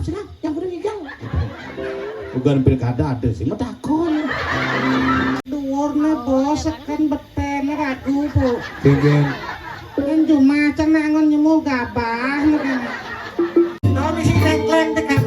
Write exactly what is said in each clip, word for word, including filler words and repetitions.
Silang, yang kudu ngigang. Bukan pilkada ada sih, mau takon. Duwurne bos, kan betene ragu, Bu. Sing, sing. Kan cuma cang nangon nyemu gabah, makan. Tahu misi leng-leng tekan.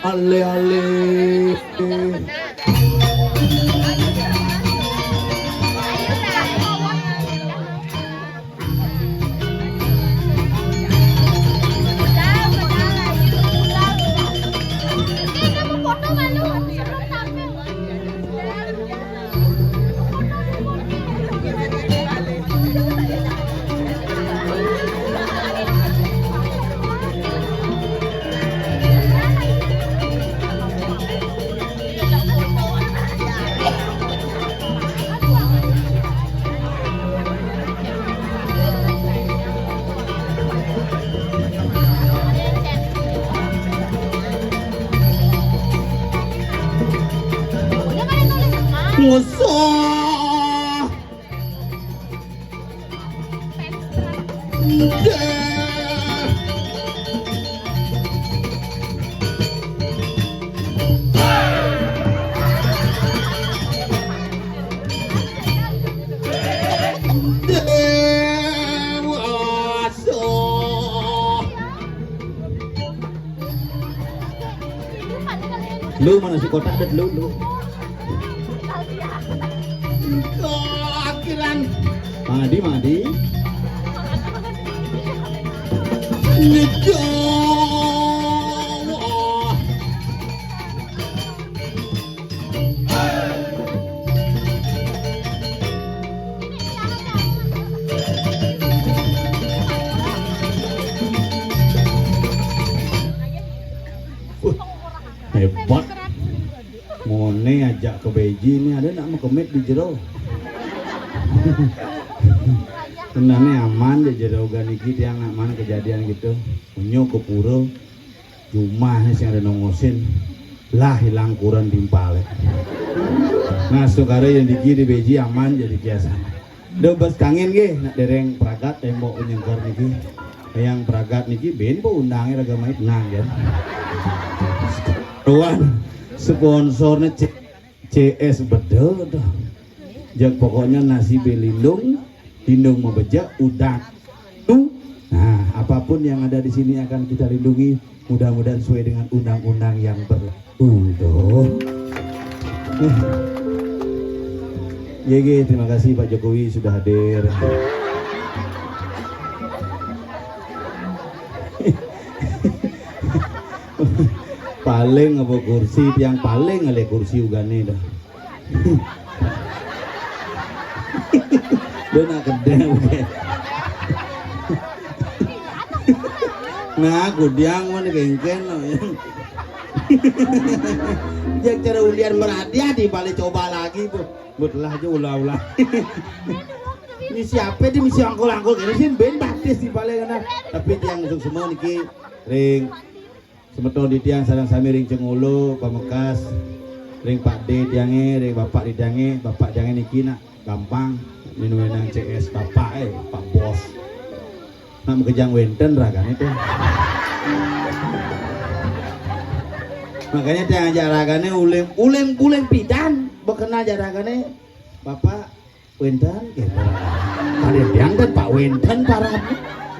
Ale-ale. Musuh. Lu mana si kotak ada lu, lu. Kok akhiran. Madi, Madi. Nyejo. Wah, hebat. Mone ajak ke Beji ini ada nak mekemit di jero. Sebenarnya aman di jero, gak niki tiang aman kejadian gitu. Unyu ke pura, jumah sing ada nongosin. Lah, hilang kuran timpal. Nah, sukara yang digi di Beji aman jadi kiasan. Udah bas kangin nggih, nak dereng pragat tembok penyengkar niki. Yang pragat niki ben po undange raga mait nang kan. Tuan sponsornya C-, C S bedo tuh. Jak pokoknya nasi belindung, lindung mebejak, udah tuh. Nah, apapun yang ada di sini akan kita lindungi. Mudah-mudahan sesuai dengan undang-undang yang berlaku. Tuh. Ye, ye, terima kasih Pak Jokowi sudah hadir. Paling apa kursi, tiang paling ale kursi ugane dah. Dia nak kedeng. Nah, kudiang mana kengken no. Dia cara ulian merhati di balik coba lagi, Bu. Buat lah aja ulah-ulah. Ini siapa di misi angkul-angkul gini sih, ben batis di balik kena. Tapi tiang untuk semua niki ring semeton di tiang sareng sami ring Cengolo, Pamekas, ring Pak D tiange, ring Bapak D tiange, Bapak tiange niki nak gampang, minumenang C S Bapak, eh, Pak Bos. Nak makejang wenten ragane tuh. Makanya tiang ajak ragane uling, uling, uling pidan, bekenal ajak ragane, Bapak, wenten, gitu. Pada tiang kan Pak wenten parah.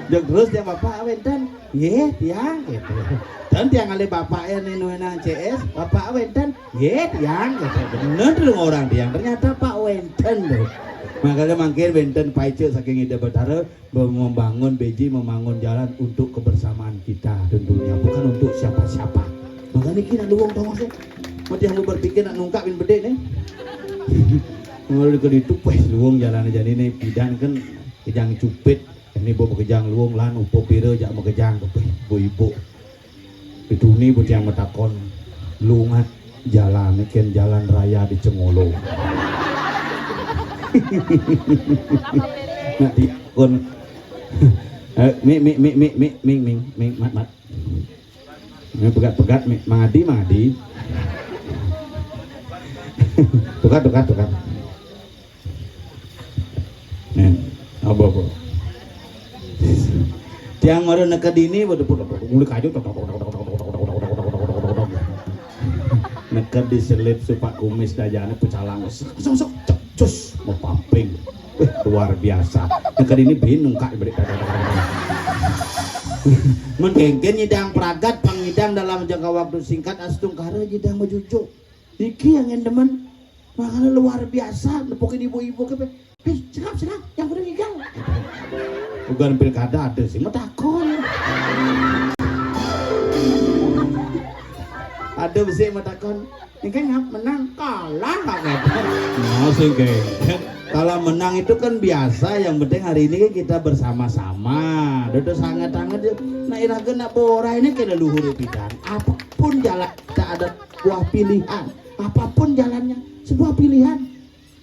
Jog terus dia Bapak wenten. Nggih, tiang, gitu. Dan tiang ale Bapak ya ninu nang C S, Bapak wenten. Nggih, tiang, gitu. Bener tuh orang tiang. Ternyata Pak wenten tuh. Makanya mangkin wenten paice saking Ida Betara, be-, membangun B J, membangun jalan untuk kebersamaan kita tentunya, bukan untuk siapa-siapa. Makanya kita luwung tongos ya. Mau tiang lu berpikir nak nungkak bin bedek nih. Mulai ke ditu, wes luwung jalan aja nih, pidan kan kejang cupit. Ini bawa kejang luwung lan upo pira jak makejang ke ibu-ibu. Itu ni bu tiang matakon, lungat jalan, ken jalan raya di Cengolo. Nak diakon. Eh, mik, mik, mik, mik, mik, mik, mik, mik, mat, mat. Ini pegat-pegat, mik, mangadi, mangadi. Tukar, tukar, tukar. Nih, apa, apa? Tiang mara neked dini, pada pun mulih kaju, tok, tok, tok. Neked diselip supak kumis dajane pecalang. Sok, sok, cek, cus, mapaping. Eh, luar biasa. Neked dini bin nungkak beri. Mun kengken nyidang pragat, pangidang dalam jangka waktu singkat, astungkara nyidang majujuk. Iki yang demen. Makanya luar biasa, nepukin ibu-ibu ke. Hei, senap, senap, yang udah ngigal. Bukan pilkada ada sih, mau takon. Ada besi mau takon. Ini kan ngap menang, kalah nggak ngapa. Nah, sih, kayak. Kalau menang itu kan biasa, yang penting hari ini kan kita bersama-sama. Udah sangat-sangat ya. Nah, iraga nak borai ini kena luhur pidan. Apapun jalan kita ada buah pilihan. Apapun jalannya, sebuah pilihan.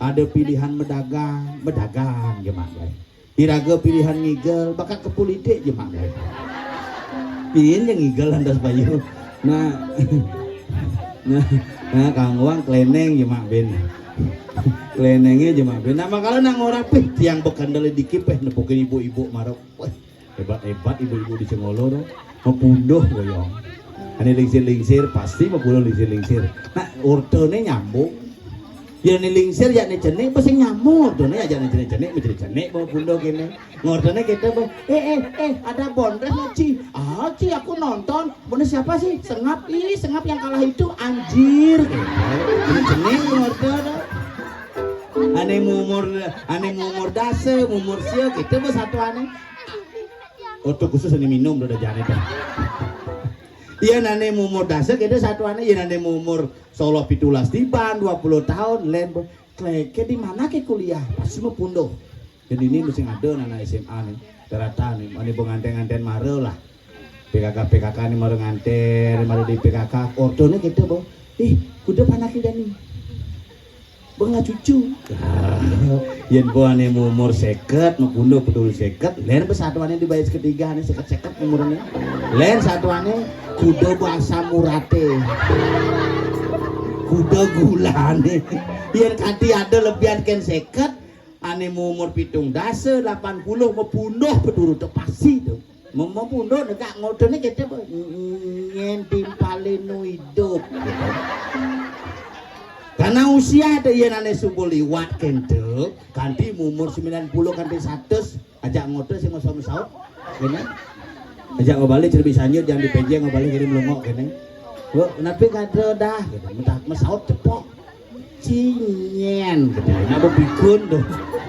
Ada pilihan medagang, medagang je mak gai. Iraga pilihan ngigel, bakat ke politik je mak gai. Pin je ngigel lantas payu. Nah, nah, nah, kangguang kleneng je mak bin. Klenengnya je mak bin. Nama kalau nak ngorang pih, tiang bekandel dikit pih, nepukin ibu-ibu marok. Wah, hebat-hebat ibu-ibu di Cengolo tu. Mapunduh goyong. Ane lingsir-lingsir, pasti mapunduh lingsir-lingsir. Nah, ortone nyambung. Ya ni lingsir, ya ni cenik, pasti nyambung ortone, ya ni cenik-cenik, cenik-cenik, mapunduh kene. Ngortone kita, bah, eh, eh, eh, ada Bondres nggak, Ci? Ah, Ci, aku nonton. Bondres siapa sih? Sengap, ih, Sengap yang kalah itu, anjir. Gitu. Ini cenik, ngortone. Ane mumur, ane mumur dasa, mumur sia, kita bersatuane. Oto khusus ini minum udah jane teh. Iya nane mumur dasa kita satuane, iya nane mumur solo pitulas tiban, dua puluh tahun, len kleke di mana ke kuliah, pasti mau punduh. Jadi ini mesti ada anak S M A nih, rata nih, ini pengantin-ngantin mara lah. P K K P K K nih mara ngantin, mara di P K K, ortone kita, bo. Ih, kuda panak kita nih. Bengah cucu. Yen bo ane umur seket, makundo pedul seket, len be satuane di baris ketiga ane seket-seket umurne. Len satuane kuda bahasa murate. Kuda gulane. Yen kanti ada lebihan ken seket, ane umur pitung dasa, lapan puluh, mapunduh pedurute pasti tu. Mama punduk negak ngotone kete, nyen timpale nu idup. Karena usia tu yen ane subuh liwat kente, kanti umur sembilan puluh kanti satus, ajak ngote sing mesaut-mesaut. Kene. Ajak ngobali cerbi sanyut, jangan dipejeng ngobali kene melengok kene. Bu, napi kata dah, gitu. Mentah mesaut cepok. Cinyen, gitu. Nak bepikun tu.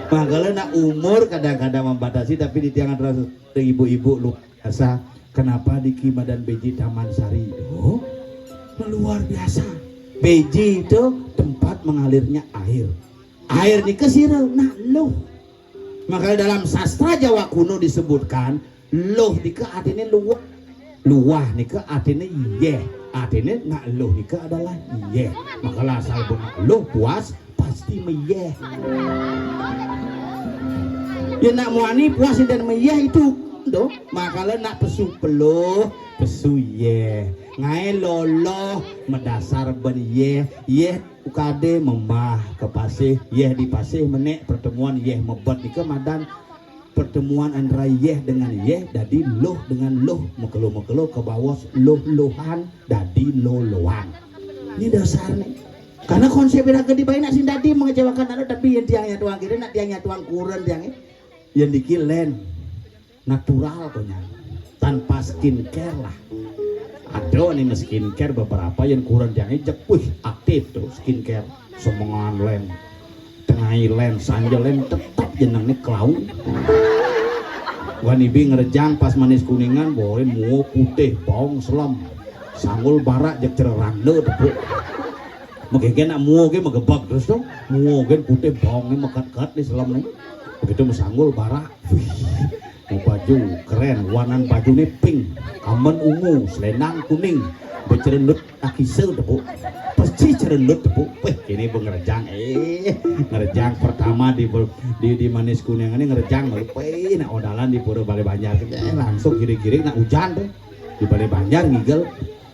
Makanya nak umur kadang-kadang membatasi, tapi di tiang antara ibu-ibu luar biasa. Kenapa di Kimadan Beji Taman Sari? Oh, luar biasa. Beji itu tempat mengalirnya air. Air ni kesira, nak luh. Maka dalam sastra Jawa kuno disebutkan, luh nika artine luah. Luah nika artine yeh. Artine nak luh nika adalah yeh. Maka asal nak luh puas, pasti meyeh. Ya nak muani puas dan meyeh itu tu. Makala nak pesu peluh, pesu yeh. Ngai loloh medasar ben yeh. Yeh ukade membah ke pasih, yeh di pasih menek pertemuan yeh mebet nika madan pertemuan antara yeh dengan yeh, dadi luh dengan luh, mekelo-mekelo ke bawos luh-luhan, dadi loloan. Ini dasar nih. Karena konsep iraga di bayi nak sing dadi mengecewakan anak, tapi yang tiang nyatuang kiri, nak tiang nyatuang kuren tiang, eh. Yang dikit len. Natural punya. Tanpa skincare lah. Ada nih skincare beberapa yang kuren tiang, eh, jek, wih, aktif tuh skincare. Semengan len. Tengai len, sanjel len, tetap jenenge kelaung. Wan ibi ngerejang pas manis kuningan, boy, muo putih, baong selem. Sanggul barak jek cererande tepuk. Mengkengken nak muo ke megebek terus tu. Muo gen putih, baonge mekat-kat ni selem ni. Begitu mesanggul barak. Wih, mau baju keren, warnan baju ni pink, kamen ungu, selendang kuning. Becerendut akise tepuk. Pasti cerendut tepuk. Weh, kene be ngerejang. Eh, ngerejang pertama di, di, di Manis Kuning ini ngerejang. Weh, nak odalan di Pura Balai Banjar. Eh, langsung girik-girik nak hujan tuh. Di Balai Banjar ngigel.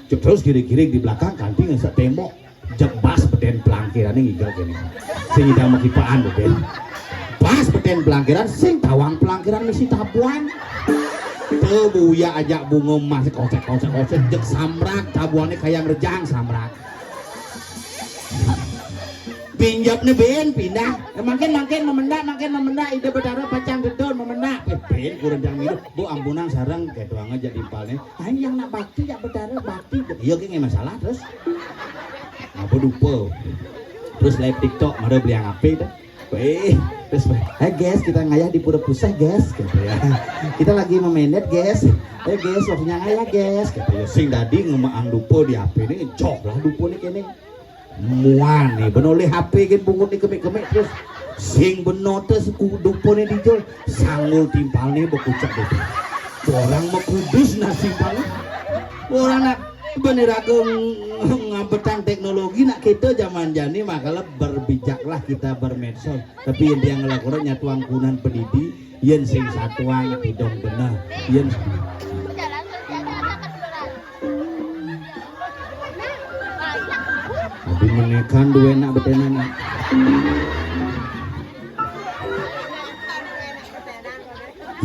Terus girik-girik di belakang kanti ngesek tembok. Jeg bas beden pelangkirane ngigel kene. Sing idang makipaan beden. Bas beden pelangkiran, sing tawang pelangkiran misi tabuan. Tuh buya ajak bunga emas kosek kosek kosek jeg samrak tabuane kayang rejang samrak. Pinjapne ben pindah. Eh, makin makin memendak makin memendak ide betara pacang dedon memendak. Eh, ben kurang jang milu. Bu ampunang sareng ketuang aja timpalne. Ayo yang nak bakti jak betara bakti. Iya ki nggak masalah terus. Apa dupa. Terus live TikTok mara beli yang apa itu. Weh, terus, "Hai guys, kita ngayah di Pura Puseh guys," gitu ya. "Kita lagi memenet guys. Eh guys, waktunya ngayah guys," gitu ya. Sing dadi ngemaang dupa di H P ini, cok lah dupa ni kene. Muan ni, beno oleh H P kan bungut ni kemik-kemik terus. Sing beno tes ku dupa ni dijol, sanggul timpal ni bekucak dupa. Orang mekudus nasib banget. Orang nak beneraga ng- ngampetan teknologi nak kita zaman jani makalah berbijaklah kita bermedsos. Tapi yang dia ngelakukan nyatuang kunan pendidik, yen sing satuang tidong bener. Yen Abi menekan dua anak betenan.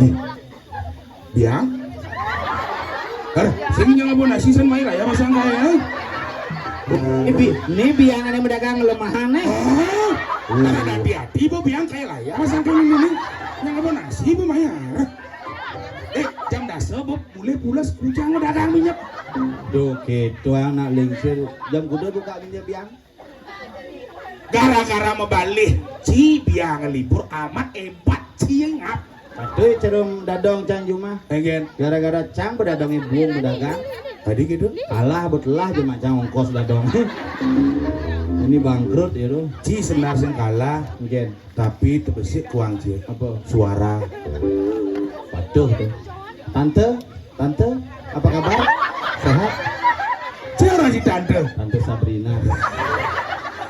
Nih, Biang? Hah? Sing nyang abonasi sen mai raya masang kaya? Ini bi, ini biang ane medagang lemahan nih. Hah? Ada hati-hati bu biang kaya raya masang kaya ini nih. Nyang abonasi bu maya. Eh, jam dasa bu mulai pulas kujang medagang minyak. Duh, gitu anak lingsir. Jam kuda buka minyak biang. Gara-gara mabalih, ci biang libur amat ebat ci ngap. Aduh, cerum dadong cang jumah. Enggén. Gara-gara cang bedadong ibu dagang. Tadi gitu. Kalah betelah cuma cang ongkos dadong. Ini bangkrut ya tuh. Ci senar sing kalah. Enggén. Tapi tebesik kuang ci. Apa? Suara. Waduh tuh. Tante, Tante, apa kabar? Sehat? Cara si tante. Tante Sabrina.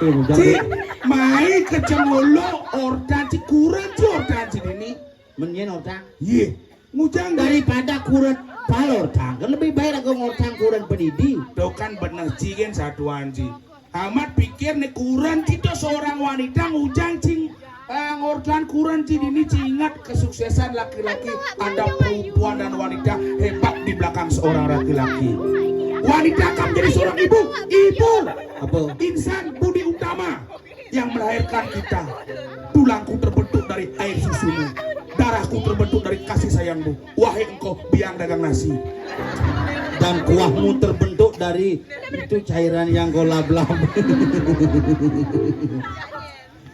Eh, ngujang Ci, mai kecemolo ortan ci kuran ci ortan ci dini. Menyen ortan. Ye, ngujang dari Daripada kuran pal ortan, kan lebih baik aku ngortan kuran pendidik. Tuh kan bener ci kan satuan ci. Amat pikir nih kuran ci tuh seorang wanita ngujang cing. Eh, ngortan kuran ci dini ci ingat kesuksesan laki-laki ada perempuan dan wanita hebat di belakang seorang laki-laki. Wanita akan menjadi seorang ibu. Ibu. Apa? Insan budi utama yang melahirkan kita. Tulangku terbentuk dari air susumu. Darahku terbentuk dari kasih sayangmu. Wahai engkau biang dagang nasi. Dan kuahmu terbentuk dari itu cairan yang kau lap-lap.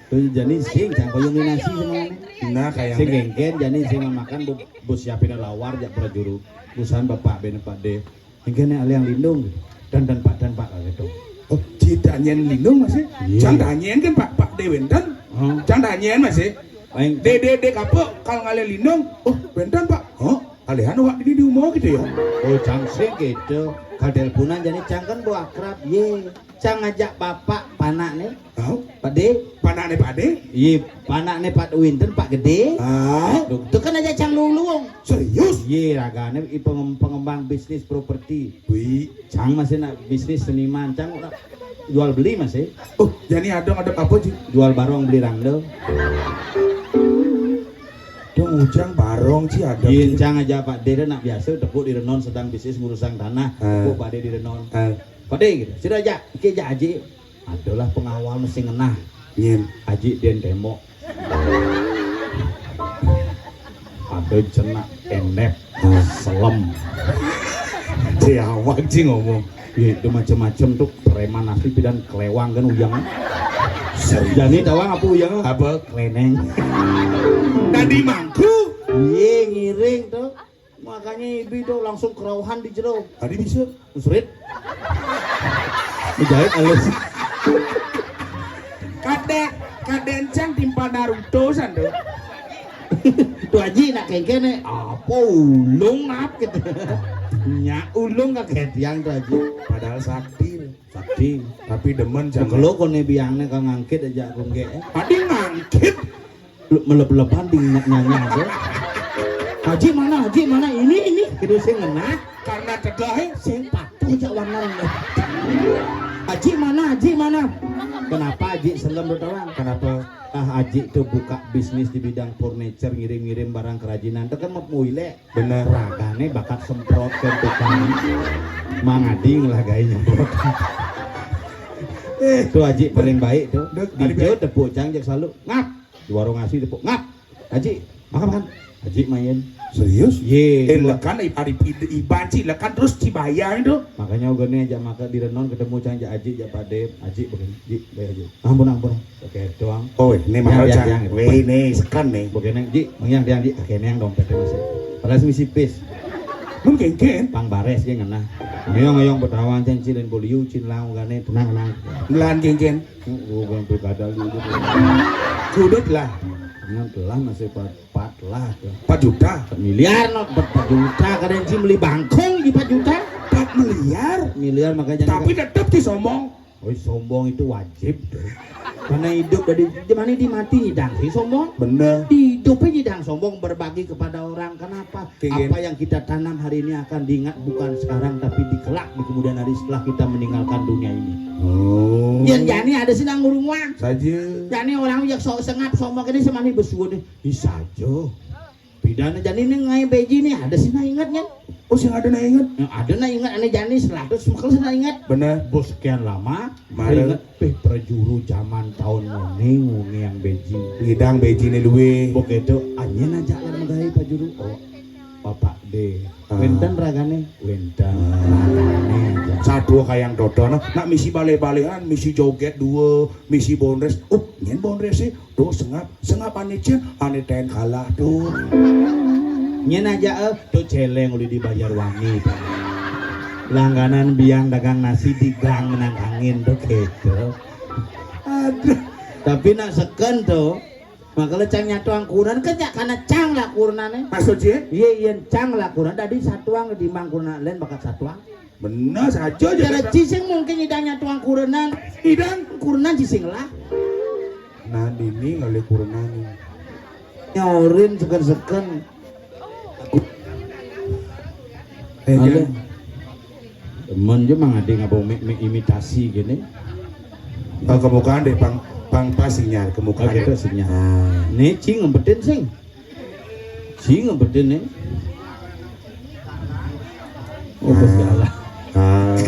Tuh, jadi sing cang koyong nasi semuanya. Nah, kayak sing genggen jadi sing makan bu, bu siapin lawar jak prajuru. Busan bapak ben Pak De. Engkene aliang lindung. Dan dan Pak dan Pak gitu. Oh, ci danyen lindung masih. Iya. Cang danyen kan Pak Pak De wenten. Hmm. Cang danyen masih. Aing De de de kape kal ngaliang lindung. Oh, wenten Pak. Oh, alihan wak di di umur gitu ya. Oh, cang sing gitu. Kal teleponan jadi cang kan bu akrab. Ye. Cang ngajak bapak panak nih. Hah? Pak De. Panak nih Pak De? Iya, panak nih Pak Winten, Pak Gede. Ah. Duh, itu kan aja cang luung-luung. Serius? Iya, ragane i pengem- pengembang bisnis properti. Wih. Cang masih nak bisnis seniman, cang ora jual beli masih. Oh, jadi ada ada apa sih? Jual barong beli rangda. Dong ujang barong sih ada. Iya, cang aja Pak De nak biasa tepuk di Renon sedang bisnis ngurusang tanah. Ah. Tepuk Pak De di Renon. Ah. Pak De gitu. Sudah aja, oke aja aja. Adalah pengawal mesti ngenah. Nyen. Aji den tembok. Ada cenak enep selem. Dia awak sih ngomong. Ya itu macam-macam tuh preman asli pidan kelewang kan uyang. Jadi tawang apa uyang? Apa? Keleneng. Tadi mangku. Iya ngiring tuh. Makanya ibu itu langsung kerauhan di jero. Tadi bisa. Surit. Dijahit halus. Kade, kade encang timpal Naruto san tuh. Tuh Aji nak kengkene apa ulung ap gitu. Nyak ulung kaget yang tuh, Haji. Padahal sakti. Sakti. Tapi demen sama. Kalau kone biangnya kang ngangkit aja aku nggak. Tadi ngangkit. Melep-melepan di nyanyi aja. Haji mana, Haji mana? Ini, ini. Gitu sih ngena. Karena cegah, eh. Sing patuh aja warna. Haji mana, Haji mana? Kenapa Haji selem doang? Kenapa? Ah, Haji tuh buka bisnis di bidang furniture, ngirim-ngirim barang kerajinan. Itu kan mau muile. Bener. Ragane bakat semprot ke tukang. Mang Ading lah gaya nyemprot. Eh, tuh Haji paling baik tuh. Dek, Dijo tepuk cang jak selalu. Ngap. Di warung nasi tepuk. Ngap. Haji, makan makan. Haji main. Serius? Ye. Eh, lekan i- ari pide iban ci lekan terus cibayang itu. Makanya ogene ajak maka di Renon ketemu cang jak Haji jak Pade. Haji begini. Ji, baik Haji. Ampun ampun. Oke, doang. Oh, ini mahal cang. Weh, ini sekan nih. Bukan yang Ji, yang dia Ji, kene yang dompetnya masih. Padahal misi pis. Mun kengken. Pang bares ge ngena. Ngeyong ngeyong betawan cen cilin boliu cin lau gane tenang tenang. Melan kengken. Bukan pilkada lu itu. Kudut lah. Yang telah masih empat empat lah tuh. Empat juta. Empat miliar no, empat juta kadang sih beli bangkong di empat juta. Empat miliar. Miliar makanya. Tapi tetap disombong. Oh, sombong itu wajib tuh. Karena hidup dari zaman ini dimati nyidang sih sombong. Bener. Di hidupnya nyidang sombong berbagi kepada orang. Kenapa? Apa yang kita tanam hari ini akan diingat bukan sekarang tapi di kelak di kemudian hari setelah kita meninggalkan dunia ini. Oh. Yang jani ada sih nang rumah. Saja. Jani orang yang sok sengap sombong ini semani besuun nih. Bisa aja. Pidana jani ini ngai beji nih ada sih nang ingatnya. Oh, sih ada nang ingat. Yang ada nang ingat ane jani seratus mukal sih nang ingat. Bener. Bos sekian lama. Mare. Ingat peh prajuru zaman tahun nguni nguni yang beji. Ngidang beji nih luwe. Begitu anyen aja lah megai prajuru. Oh, Bapak D. Ah. Wenten ragane, wenten. Ah. Ragane aja. Satu kayang dodono, nak misi bale-balean, misi joget dua, misi bondres. Up, nyen bondres sih. Tuh sengap, sengap ane cen, ane ten kalah tuh. Nyen aja eh, tuh celeng udah dibayar wangi tuh. Langganan biang dagang nasi di gang menang angin tuh gitu. Aduh. Tapi nak seken tuh, makanya cang nyatuang kurenan kan nyak karena cang lah kurenane. Maksudnya? Iya iya cang lah kurenan. Tadi satuang di mang kurenan lain bakat satuang. Bener saja aja. Cara cising mungkin idang nyatuang kurenan. Idang kurenan cising lah. Nah dini ngalih kurenan. Nyorin seken-seken. Eh, halo. Temen je mang ade ngapa mik mik imitasi gini. Oh, kemukaan deh pang pang pas sinyal kemukaan. Oh, gitu sinyal. Ah. Nih cing ngempetin sing. Cing ngempetin nih. Oh, ah. Salah. Ah.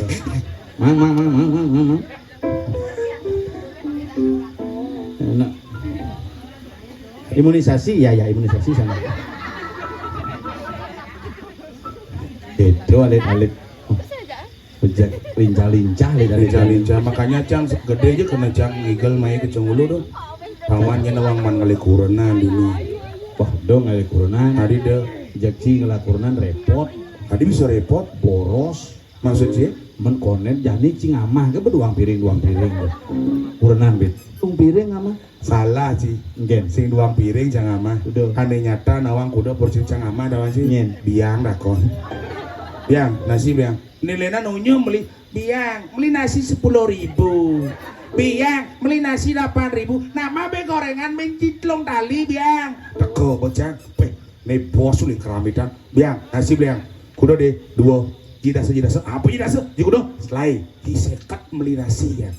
Mang mang mang mang mang mang. Mang. Enak. Imunisasi ya ya imunisasi sana. Itu alit-alit. Oh, lincah-lincah alit-alit. Lincah-lincah. Makanya cang gede aja kena cang ngigel mai ke cengulu tuh. Paman nyena wang man ngalih kurenan dini. Wah, dong ngalih kurenan. Tadi deh. Jaki ngalih kurenan repot. Tadi bisa repot. Boros. Maksud sih? Men konen jani cing amah ke beduang piring duang piring. Kurenan bit. Tung piring amah. Salah ci. Nggih. Sing duang piring cang amah. Udah. Kane nyata nawang kuda porsi cang amah dawan ci. Nyen. Biang dakon. Biang, nasi biang. Nilainya nunyum beli biang, beli nasi sepuluh ribu. Biang, beli nasi delapan ribu. Nama be gorengan mencitlong tali biang. Teko bocah. Peh, ne bos uli keramitan. Biang, nasi biang. Kuda deh, dua. Jidase jidase, apa jidase? Ji kuda, selai. Ji seket beli nasi ya.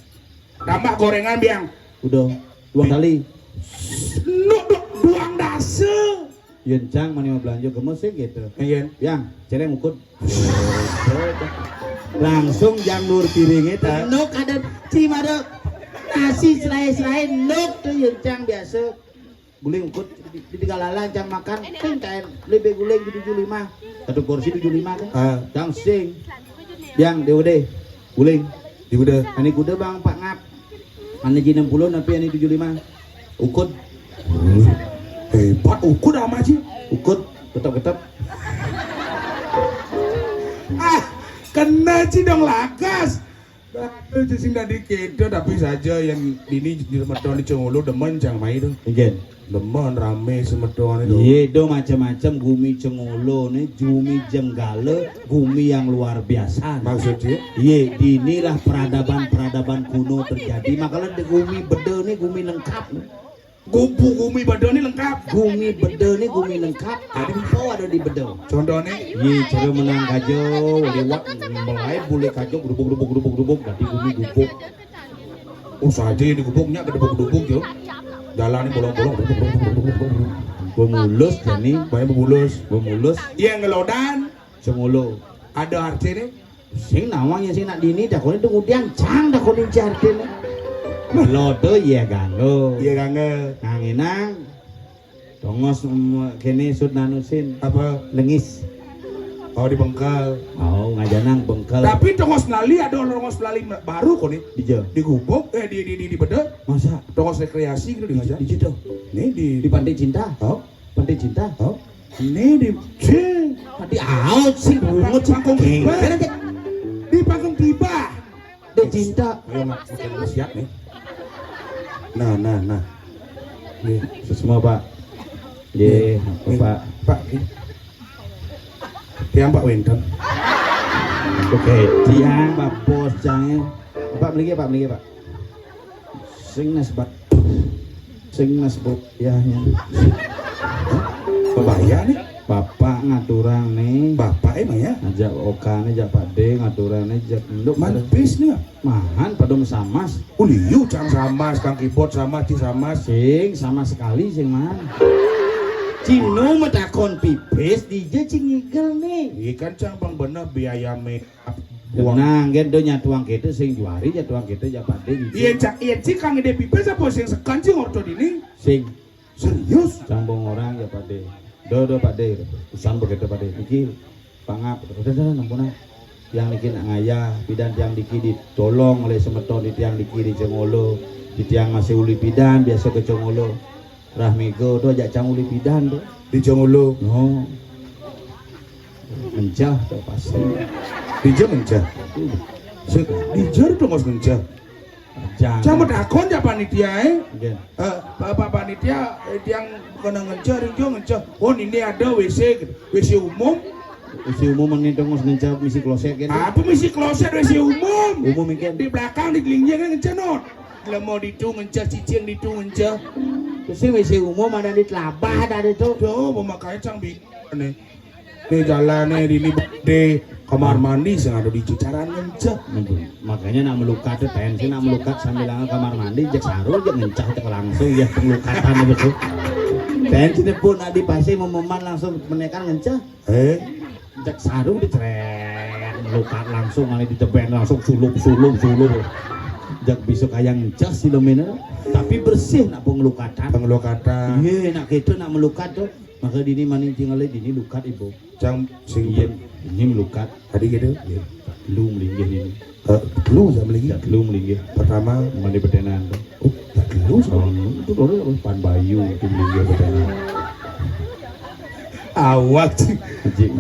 Tambah gorengan biang. Udah. Dua kali. Nuk nuk duang dase. Yen cang mani mau belanja ke musik gitu. Yen. Yang, celeng ukud. Langsung jang nur piring itu. Nuk ada cimado nasi selai-selai nuk tuh yen cang biasa. Guling ukud di, di tiga lalan cang makan ting kain lebih guling di tujuh lima. Satu porsi tujuh lima kan. Ah. Cang sing. Yang D O D. Guling. Di kuda. Ani kuda bang Pak Ngap. Ani ji enam puluh tapi ani tujuh lima. Ukud. Hmm. Hebat ukud ama ji. Ukud. Ketep-ketep. Ah, kena ji dong lagas. Aduh, ji sing tadi kedo tapi saja yang ini di meton di cengulu demen cang mai tuh. Nggih. Demen rame semetone to. Iya, do macem-macem gumi Cengolo ne, gumi Jenggala, gumi yang luar biasa ne. Maksudnya? Iya, dinilah peradaban-peradaban kuno terjadi. Makanya di gumi Beda ne gumi lengkap ne. Gubu gumi Beda ne lengkap. Gumi Beda ne gumi lengkap. Apa ada di Beda? Contohnya? Iya, cara menang kajo, liwat mulai bule kajo, grubuk, grubuk, grubuk, grubuk, dadi gumi gubuk. Oh, saja ini gubuknya gedebuk-gedebuk yo. Jalan ini bolong-bolong. Gua mulus jani. Banyak mulus. Gua mulus. Iya, ngelodan. Cengolo. Ada artine? Sing nawang ya sing nak dini, takone tu ngudiang, cang takone ci artine. Lodo iya ganggo. Iya, ganggo. Nang enang. Tongos, mm, kene sut nanusin. Apa? Lengis. Oh, di Bengkel. Oh, ngajanang Bengkel. Tapi tongos lali ada tongos lali baru kok nih. Di je. Di Gubuk, eh, di, di, di, di Beda. Masa? Tongos rekreasi gitu di Ngajan. Di je tuh. Nih di Di Pantai Cinta. Oh. Pantai Cinta. Oh. Ini di Cing. Tadi out sih bungut sih. Panggung Geng. Tiba. Di Panggung Tiba. Ada cinta. Ayo, Mak, makin siap nih. Nah, nah, nah. Nih, semua, Pak. Ye, nih, Pak. Pak, nih. Tiang Pak Wenten. Oke, tiang Pak Bos, jangan. Pak, beli, Pak, beli, Pak. Sing nas, Pak. Sing nas, Bu. Ya, ya. Pebaya nih. Bapak ngaturang nih. Bapak emang ya? Ajak Oka nih, ajak Pak D ngaturang nih, ajak Enduk. Man, bis nih. Mahan padom samas. Uliu cang samas, kang kibot samas, ci samas. Sing sama sekali sing man. Cino metakon pipis, dije cing ngigel nih. Iya kan cang bang bener biaya me. Uang. Nah, gen do nyatuang kita sing juari, nyatuang kita japat deh. Iya cak, iya cik kang ide pipis apa sing sekan cing orto dini? Sing. Serius? Cang bong orang japat deh. Do, do, Pak De. Usan begitu, Pak De. Iki pangap. Udah, udah, ampun ah. Tiang niki nak ngayah, pidan tiang niki ditolong oleh semeton di tiang niki di Cengolo. Di tiang masih uli pidan, biasa ke Cengolo. Rahmigo tu ajak cang uli pidan tu. Di Cengolo. No. Mencah tu pasti. Di je mencah. Sudah. Di jer tu ngos mencah. Jangan. Cang mau takon ya panitia, eh? Nggih. Eh, Bapak panitia, eh, tiang kena ngenceh, ring jo ngenceh. Oh, ini ada W C gitu. W C umum. W C umum ini dong, ngos ngenceh misi kloset gitu. Apa misi kloset W C umum? Umum iki. Di belakang di gelinjeng ngenceh, not. Lemo ditu ngenceh, cicing ditu ngenceh. Terus W C umum ada di telabah, ada di tu. Tuh, pemakaian cang bingung nih. Nih jalannya di, ini di kamar mandi sing ada di cicaran ngenceh. Ampun. Makanya nak melukat tuh tensi nak melukat sambil nang kamar mandi, jek saru, jek ngencah, jek langsung ya pengelukatan itu tuh. Tensi ini pun nak dipasih mememan langsung menekan ngencah. Eh? Jek saru diceret, melukat langsung, kali diteben langsung sulup, sulup, sulup. Jek bisa kayak ngencah sih lo mina. Tapi bersih nak pengelukatan. Pengelukatan. Iya, nak gitu nak melukat tuh. Maka dini maning tinggal dini lukat ibu. Cang sing. Iya, ini melukat. Tadi gitu. Iya, lu melinggih ini. Eh, lu yang melinggih. Ya, lu melinggih. Pertama. Mandi betenan. Oh, ya lu. Oh, itu baru pan bayu itu melinggih betenan. Awak sih. Cik,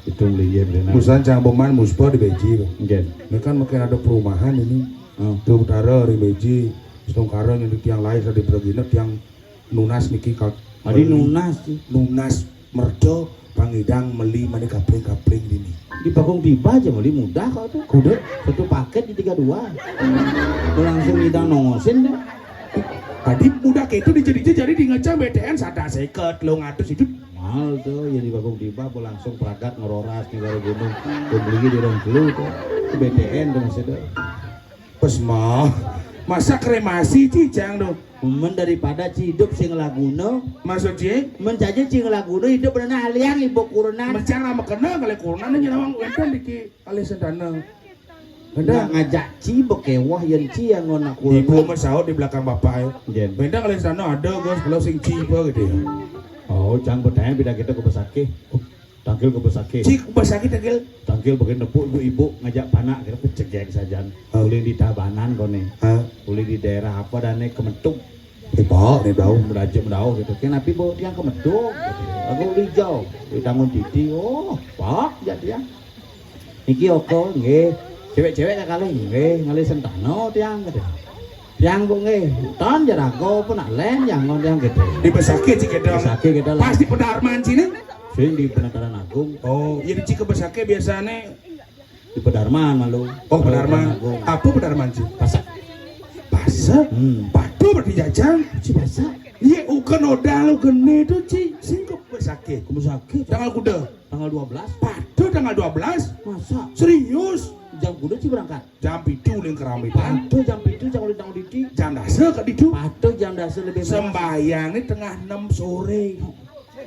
itu melinggih betenan. Musan cang peman muspa di beji. Nggih. Ini kan makin ada perumahan ini. Oh. Tuh utara di beji. Setungkara yang di tiang lain di Bragina tiang nunas niki kal. Adi nunas sih. Nunas merdo pangidang meli mani kapling-kapling dini. Di Pakung Tiba aja meli mudah kok tuh. Kuda. Satu paket di tiga dua. Langsung ngidang nongosin deh. Tadi mudah kayak itu dijadi jadi di ngecam B T N sada seket lo ngatus itu. Mahal tuh ya di Pakung Tiba apa langsung pragat ngeroras nih baru gunung. Pembeli di rong telu tuh. Itu B T N tuh masih ada. Pes mah. Masa kremasi cicang dong. Men daripada ci hidup sing laguna. Maksud ci? Men caja sing laguna hidup dana aliang ibu kurenan. Mencang nama kena kali kurenan nya nawang wenten diki alih sentana. Nah, ngajak ci bekewah yang ci yang ngona kurenan. Ibu mesaut di belakang bapak ya. Jen. Wenten alih sentana ada gus kalau sing ci apa gitu ya. Oh, cang bertanya beda kita ke pesakit. Tangkil ke pesakit. Cik pesakit tangkil. Tangkil bagian nepuk ibu-ibu ngajak panak kita pecegek sajan. Oh. Uling di Tabanan kone. Hah? Uling di daerah apa dan nih Kemetuk. Ibu nih tahu. Merajuk mendaur gitu. Kenapa ibu tiang Kemetuk? Gitu. Aku uling jauh. Di Tangun Titi. Oh, pak jat tiang. Niki oko nggih. Cewek-cewek tak kalah nggih ngalih sentano tiang gitu. Yang Bu nggih, ton jaraga apa nak len yang ngon yang gitu. Di Besakih cik gedong. Besakih gedong lah. Pas di Pedarman sini? Sing di Penataran Agung. Oh, ya di cik ke Besakih biasanya di Pedarman malu. Oh, Pedarman. Agung. Apa Pedarman cik? Pasak. Pasak? Hmm. Padu berarti jajan. Ci pasak. Iya, ukan odal gene tuh cik. Sing ke Besakih. Ke Besakih. Tanggal kuda. Tanggal dua belas. Padu tanggal dua belas. Masa? Serius? Jam kuda ci berangkat. Jam pitu ling keramitan. Padu jam pitu jam udah tanggal diti. Jam dasa ke ditu. Padu jam dasa lebih. Sembahyang ini tengah enam sore.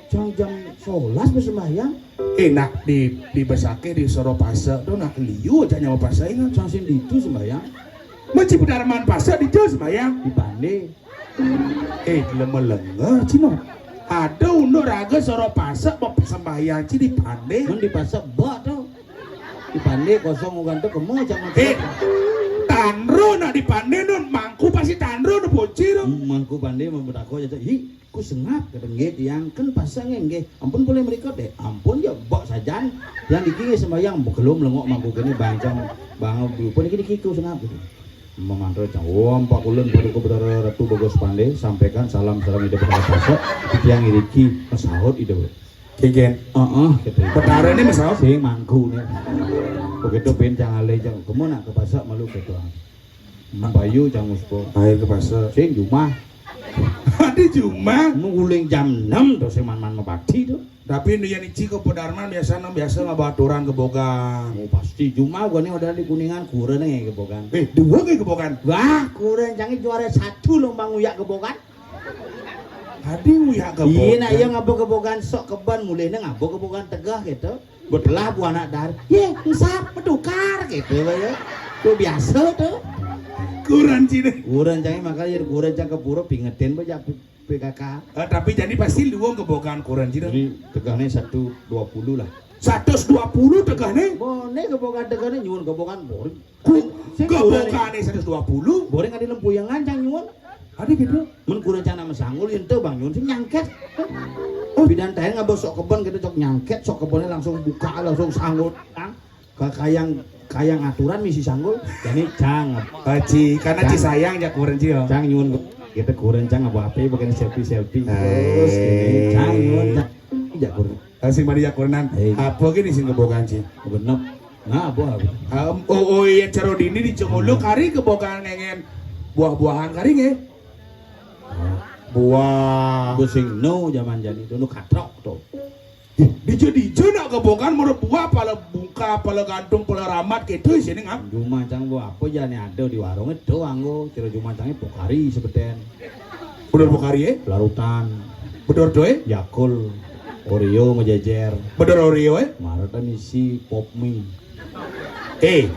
Jam jam sebelas bersembahyang. Enak di di Besakih di Soro Pasek tuh nak liu aja nyawa pasek ingat. Sang sing ditu sembahyang. Menci Pedarman Pasek ditu sembahyang. Di Pande. Eh, lemah lengar cino. Ada unduk raga Soro Pasek sembahyang ci di Pande. Men di Pasek bak tuh. Di Pande kosong ugan tuh kemo jangan. Eh, tanro nak di Pande nun mangku pasti tanro nu poci tu. Hmm, mangku Pande membetako aja tuh. Hi, ku sengap kata nggih tiang kan pasang nggih. Ampun boleh mereka deh. Ampun ya bak sajan. Yang dikini sembahyang belum lengok mangku kene bancang bangun dulu. Pun dikini kiku sengap gitu. Memantra cang. Om Pakulen Paduka Betara Ratu Bagus Pande sampaikan salam salam ida betara pasek. Tiang iriki mesahut ida. Kegen. Heeh, gitu. Betara ini mesahut. Sing mangku nih. Begitu pin cang alih cang. Kemana ke pasek malu gitu. Bayu cang muspo. Ayo ke pasek. Sing jumah. Ada jumah. Nguling jam enam tuh sing man-man mepati tuh. Tapi nu yan ici ke Pedarman biasa nang biasa ngaba aturan kebogan. Oh, pasti cuma gua nih udah di Kuningan kurang nih kebogan. Eh, dua ke kebogan. Wah, kurang jangan juara satu lomba nguyak kebogan. Tadi nguyak kebogan. Iya, nak iya ngaba kebogan sok keban mulai nih ngaba kebogan tegah gitu. Betelah buah anak dar. Ye, ngesap, bertukar gitu ya. Tuh biasa tuh. Kurang cina. Kurang jangan makanya kurang jangan kepura pingetin baca P K K. Eh, tapi jadi pasti luang kebokan koran cina. Jadi tegahnya satu dua puluh lah. Satu dua puluh tegahnya. Bone kebokan tegahnya nyuwun kebokan boring. Ku kebokannya satu dua puluh. Boring ada lempu yang ngancang nyuwun. Ada gitu. Men kurang cana mesanggul yang teu bang nyuwun sing nyangket. Oh, bidan teh ngabos sok kebon gitu cok nyangket sok kebonnya langsung buka langsung sanggut. Kayang kayang aturan misi sanggul. Jadi cang. Ci karena ci sayang jak kuren ci. Cang nyuwun kita kuren cang apa apa bukan selfie selfie terus gini. Cang nyuwun cang jak kuren. Sing mari jak kurenan. Apa gini sing kebokan ci? Genep. Nah apa? Oh oh iya cero dini di cemulu kari kebokan ngengen buah-buahan kari nge. Buah. Busing no zaman jadi dulu katrok tuh. Dija-dija nak kebokan menurut buah pala bungka, pala gantung, pala ramat gitu sini ngap. Jumacang buah apa jane ada di warung itu anggo cira jumacangnya Pokari sebeten. Bener Pokari eh? Larutan. Bener doe? Yakul. Oreo mejejer. Bener Oreo eh? Marata misi Pop Mie. Eh,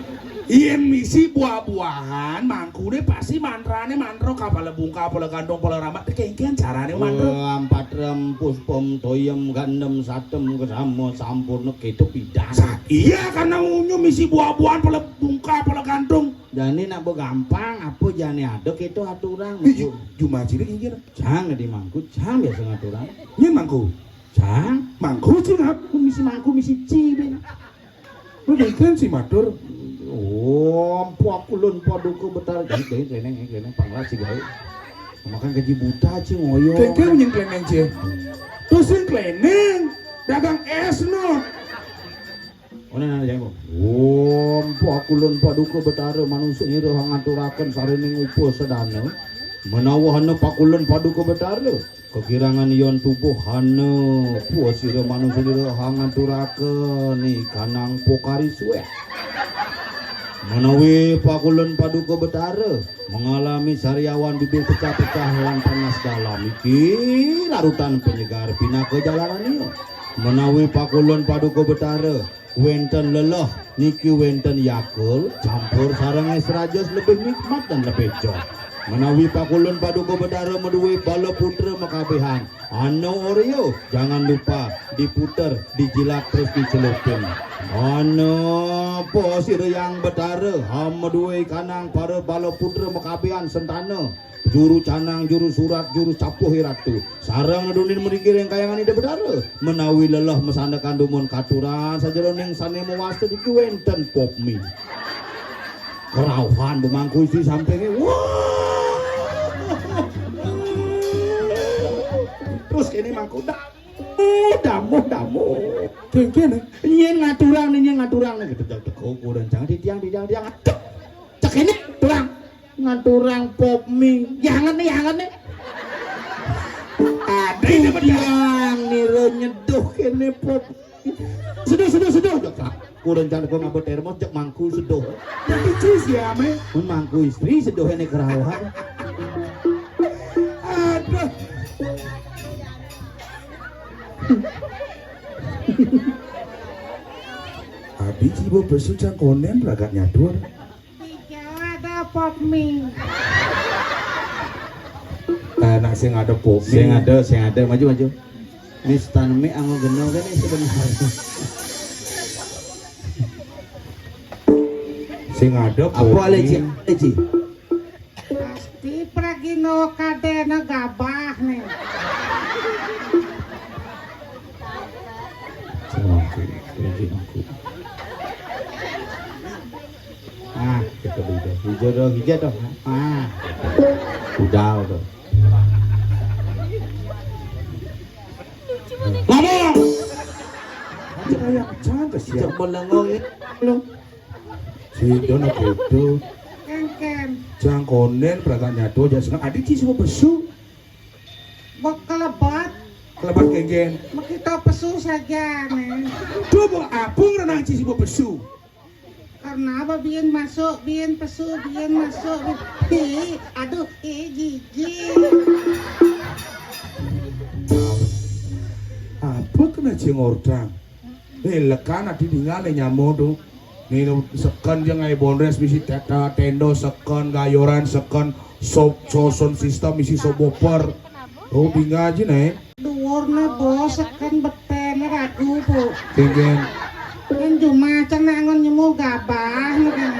yen misi buah-buahan, mangkune pasti mantrane mantra kapala bungka, kapala gantung, kapala ramat, kengken carane mantra. Ampat rem puspem toyem gandem satem kesama sampurna keto pidan. Iya karena unyu misi buah-buahan pala bungka, pala gantung. Jane nak gampang, apa jane ada keto aturang. Juma cilik inggih. Cang di mangku, cang biasa ngaturang. Nyen mangku. Cang mangku sing aku misi mangku misi ci ben. Lu dengken si matur. Oh, ampu aku lun paduka betar jadi jadi kleneng kleneng panglas si gawe. Makan gaji buta ci ngoyo. Kengkeng nyen kleneng ci. Terus sing kleneng dagang es no. Ona nang jenggo. Om pakulun paduka betara manusa nira ngaturaken sarining upasedana. Menawa hana pakulun paduka betara kekirangan yon tubuh hana puasira manusa nira ngaturaken ikanang pokari suwek. Menawi pakulun paduka betara mengalami sariawan bibir pecah-pecah lan panas dalam iki larutan penyegar pinaka jalanannya. Menawi pakulun paduka betara wenten leleh niki wenten yakul campur sareng es rajas lebih nikmat dan lebih jok. Menawi pakulun paduka betara meduwe bala putra mekabihan, anu oreo jangan lupa diputer, dijilat terus dicelupin. Ana apa sira yang betara ha meduwe kanang para bala putra mekabihan sentana juru canang, juru surat, juru capuh iratu. Sareng dunin mriki ring kayangan Ida Betara. Menawi leleh masandekan dumun katuran sajeroning sane mawasta niki wenten pop mie. Kerauhan bemangku isi sampinge. Wah, Ini mangku damuh, damuh, damuh. Kéngkén, eh? Nyén ngaturang nih, nyén ngaturang nih. Gitu, cek, cek, oh, kurang jangan di tiang, di tiang, tiang. Cek, cek ini, turang. Ngaturang pop mie. Ya, hangat nih, ya, hangat nih. Ada ini bener. Tiang nih, ro nyeduh kéné pop. Seduh, seduh, seduh. Cek, kurang jangan gua ngabot termos, cek mangku seduh. Jadi cis ya, Mé? Mun mangku istri, seduh ini kerawan. Aduh. Adi cibo pesu cangkonen ragat nyatur. Tiga ada pop mie. Eh, nak sing ada pop mie. Sing ada, sing ada. Maju, maju. Ini stand mie anggo geno kan ini sebenarnya. Sing ada pop mie. Apa ale, Ci? Ale, Ci? Pasti pragino kadéna gabah nih. Semangku, biji mangku. Ah, kita beda. Hijau dong, hijau dong. Ah, udah tuh. Ngomong. Aja kayak macam kesian. Cek melengong ya. Lu. Si Dono kudu. Kéngkén. Jangkonen perasaan nyato aja seneng. Adi ci semua pesu. Bok kelebat. Kelebat kéngkén. Makita pesu saja nih. Coba apung renang ci semua pesu. Karena apa biyen masuk, biyen pesu, biyen masuk. Hi, aduh, hi, jijik. Apa kena ci ngordang? Nih, lekan adi tinggal nih nyamo tuh. Nih, seken aja ngai bondres misi teta, tendo seken, gayoran seken, sop, soson sistem misi soboper. Oh, tinggal aja nih. Duwurne bos seken betene ragu, Bu. Tinggal. Yen jumah cang nangon nyemu gabah, nih kan.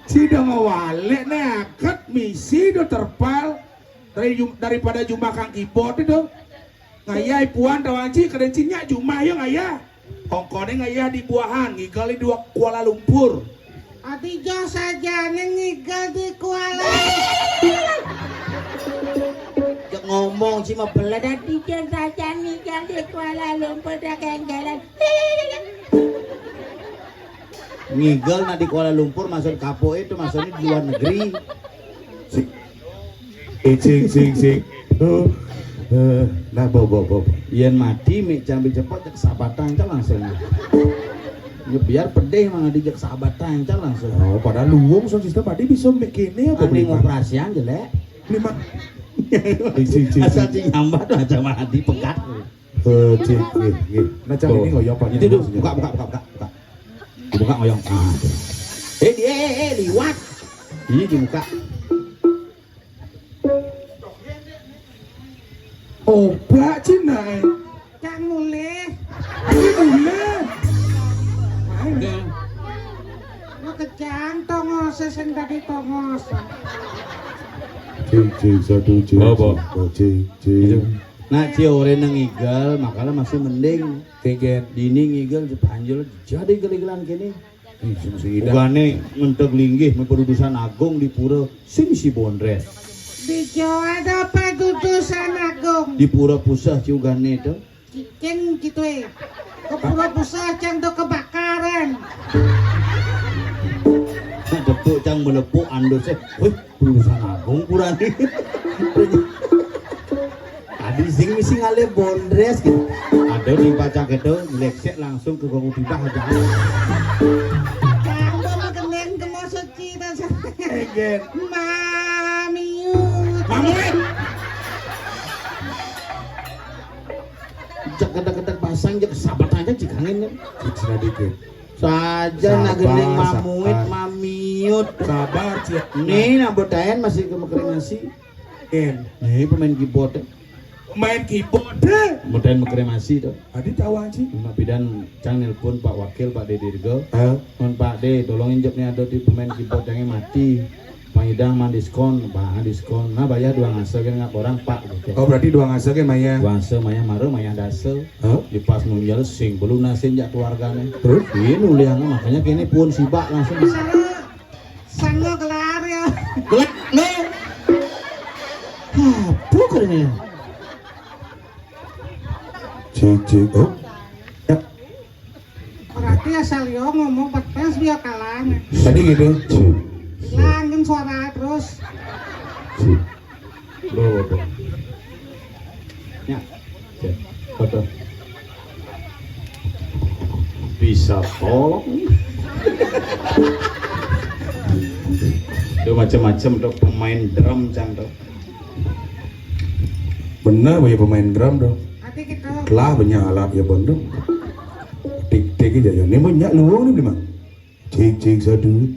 Sida ngewalek nih aket misi do terpal dari jum-, daripada jumah kang kibot itu. Ngayah puan tawang ci, kadén ci nyak jumah yo ngayah. Ongkone ngayah di buahan, ngigel di dua Kuala Lumpur. Adi jo sajane ngigel di Kuala. Cek ngomong ci mah beled. Adi jo sajane ngigel di Kuala Lumpur dah kenggelan. Ngigel nak di Kuala Lumpur maksud kapok itu maksudnya di luar negeri. Sing. Eh, sing, sing, sing. Oh. Eh, nah, bo, bo, bo. Yen mati, mik jambi cepot, cek sabatan, cek langsung. Ya, biar pedih, mang, adi cek sabatan, cek langsung. Oh, padahal luwung, sound system, adi bisa mik kene apa? Adi beli, Pak? Ngoperasian, jelek. Lima. Sing, sing, sing, asal sing. Ci nyambat, aja mah adi pegat. Eh, cik, nggih, nggih. Nah, cang ini ngoyong, Pak. Itu tuh, buka, buka, buka, buka, buka. Buka ngoyong. Ah, tuh. Eh, eh, eh, eh, liwat. Ini dibuka. Obak Cina, eh. Cang mulih. Ini mulih. Ayo. Oke. Lu kejang tongos, sing tadi tongos. Cik, cik, satu, cik, apa? Cik, cik. Iya. Nak ci ore nang ngigel, makanya masih mending. Kengken. Dini ngigel, panjul, jadi geligelan kene. Ih, sing, sing ida. Ugane ngenteg linggih, padudusan agung di pura, sing si bondres. Di Jawa ada padudusan agung. Di pura puseh ci ugane to. Cicing gitu, eh. Ke pura puseh cang to kebakaran. Nah, depuk cang melepuk andus, eh. Wih, Urusan agung kurang. Tadi sing misi ngalih bondres gitu. Ada di pacak itu, leksek langsung ke gong tiba aja. Kamu mah keneng ke mau suci, tas. Egen. Mamiut. Mamiut. Cek ketek-ketek pasang, cek sabat aja, cek angin, kan? Cek dikit. Saja. Sabar, nak gending mamuit, sabar. Mamiut. Sabar, Cik. Nih, nak botaen masih ke mekremasi. Ken. Nih, pemain keyboard, eh. Pemain keyboard, eh. Botaen mekremasi, tuh. Adi tahu, Cik. Mak Bidan, cang nelpon Pak Wakil, Pak Dede Rego. Hah? Mon Pak De, tolongin jawab nih, ada di pemain keyboard yang mati. Pangidang mang diskon, bang diskon. Nah, bayar dua ngase kan nggak orang, Pak, gitu. Oh, berarti dua ngase kan, Maya? Dua ngase, Maya, mare, Maya dase. Hah? Di pas munjal sing belunasin jak keluargane. Terus? Iya, nuliang, makanya kene pun sibak langsung. Sanga gelar ya. Gelar, no. Apa kene? Cik, cik. Oh. Ya. Berarti asal yo ngomong pedas dia kalah. Tadi gitu. Cik. Langgeng suara terus. Cik. Bawa, bawa. Ya. Cik. Foto. Bisa tolong. Itu macam-macam tuh pemain drum cang tuh. Bener ya pemain drum tuh. Nanti gitu. Lah banyak alat ya bon tuh. Tik tik aja ya. Ini banyak luang nih memang. Cik cik satu.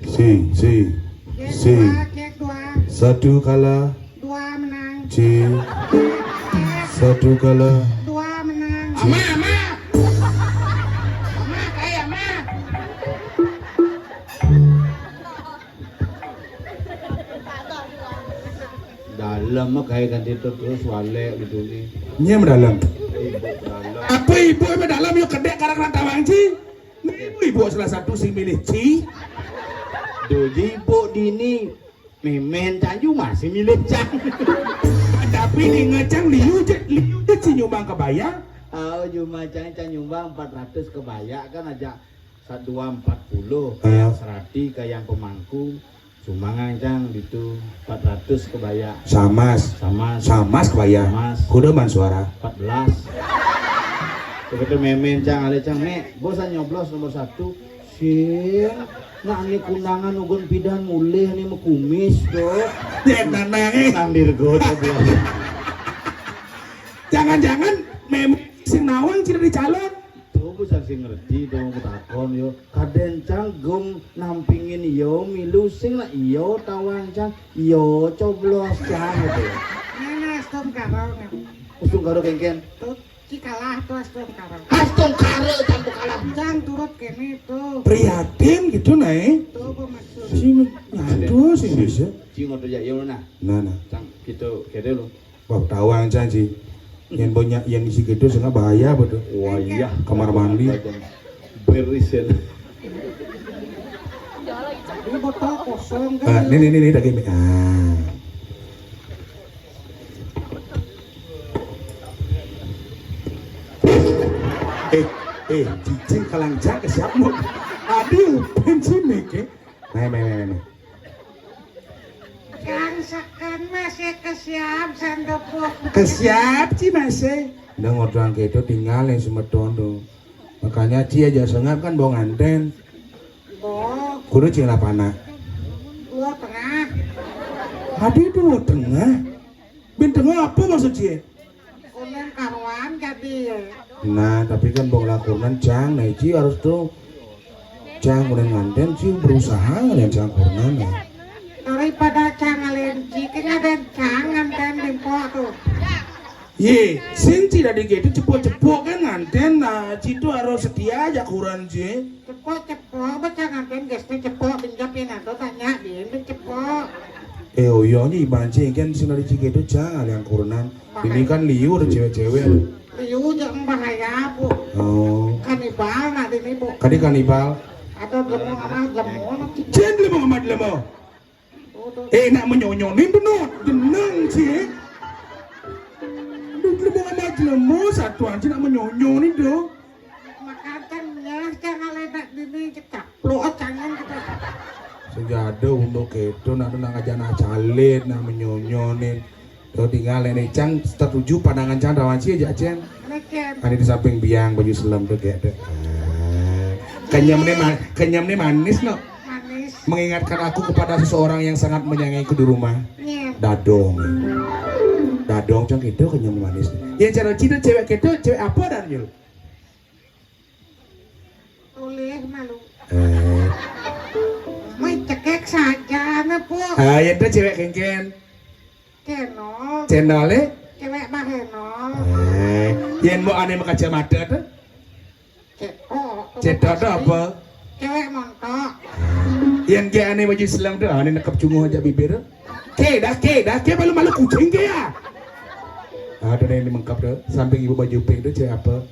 Si si Cek si. Dua, cek dua. Satu kalah. Dua menang. Cik. Satu kalah. Dua menang. Ama ama. Ama kayak ama. Dalam mah kayak kan itu terus walek gitu nih. Nyem dalam. Ibu dalam. Apa ibu emang dalam yuk kedek karang rantawang ci? Ibu ibu salah satu sing milih ci. Duh, ibu dini memen canju masih milih cang. Tapi di ngecang liu je liu je ci nyumbang kebaya. Oh, cuma cang cang nyumbang empat ratus kebaya kan aja satu dua empat puluh Iya. Serati ke yang pemangku cuma ngancang gitu empat ratus kebaya Samas. Sama Samas kebaya. Samas. Kuda man suara. Empat belas. Begitu memen cang ale cang mek bosan nyoblos nomor satu. Sing nak ni kundangan ugun pidan mulih ni mekumis tuh. Ya nanang eh. Nang dirgo coblos. Jangan-jangan memang sing nawang tidak dicalon. Tuh bukan sing ngerti tuh mau takon yo. Kaden cang gum nampingin yo milu sing nak yo tawang cang yo coblos cang gitu. Ini astum karo nih. Usung karo kengken. Tuh cikalah tuh astum karo. Astung karo cang tuh kalah. Cang turut kene tuh. Prihatin gitu naik. Tuh apa maksud? Si aduh si bisa. Cing ngoto ya yo nah. Nah nah. Cang gitu kede lo. Wah tawang cang ci. Yang banyak yang isi gitu sangat bahaya betul. Wah iya. Kamar mandi. Berisin. Ini botol kosong Ah, kan. ini ini ini daging. Ah. Eh, eh, cicing kalang cang ke siapa? Aduh, bensin nih ke. Nah, nah, nah, nah. Cang sekan masih kesiap sandepuk. Kesiap ci masih. Udah ngodoan gitu tinggal yang semeton tuh. Makanya ci aja sengap kan bawa nganten. Bo, Kudu cing lapana. dua tengah. Aduh itu mau tengah. Bin tengah apa maksud ci? Kuning karuan jadi. Nah, tapi kan bong lakunan cang, nah ci harus tuh cang udah nganten ci berusaha ngalian cang kurnan ya. Daripada cang alergi, kayaknya ada cang nganten di mpok tuh. Ye, sing ci dari gitu cepok-cepok kan nganten, nah ci tuh harus setia aja kurang ci. Cepok-cepok, baca nganten gesnya cepok, pinjapin atau tanya dia, cepok. Eh, oh iya, ini banci kan sing dari ci gitu cang ngalian kurnan. Ini kan liur cewek-cewek. Liu jangan bahaya bu. Oh, Kanibal nak ini bu. Kadi kanibal. Atau lemu amat lemu. Cen lemu amat lemu. Tuh, tuh. Eh, nak menyonyonin tuh no. Jeneng ci. Aduh, lemu amat lemu satu aja nak menyonyonin tuh. Makan kan nyah jangan ledak dini cekap. Lo cangan kita. Sejada untuk itu nak nak aja nak calit nak menyonyonin. Tuh tinggal ini cang setuju pandangan cang rawan ci aja cen. Ini cen. Kan di samping biang baju selam tuh kayak tuh. Ah. Kenyam nih ma- kenyam nih manis no. Manis. Mengingatkan aku kepada seseorang yang sangat menyayangiku di rumah. Nih. Dadong. Dadong cang gitu kenyam manis. Ya cara cinta cewek gitu cewek apa dan yuk? Tulih malu. Eh. Mai cekek saja na bu. Ah, ya tuh cewek kengken. Kenol. Cendolnya. Cewek bahenol. Eh. Yang mau aneh kacamata tuh. Ceko. Cetok tuh apa? Cewek montok. Yang kayak aneh baju selam tuh, aneh nekap cunguh aja bibir. Ke dah, ke dah, ke malu-malu kucing ke ya. Ada yang mengkap tuh, samping ibu baju pink tuh cewek apa?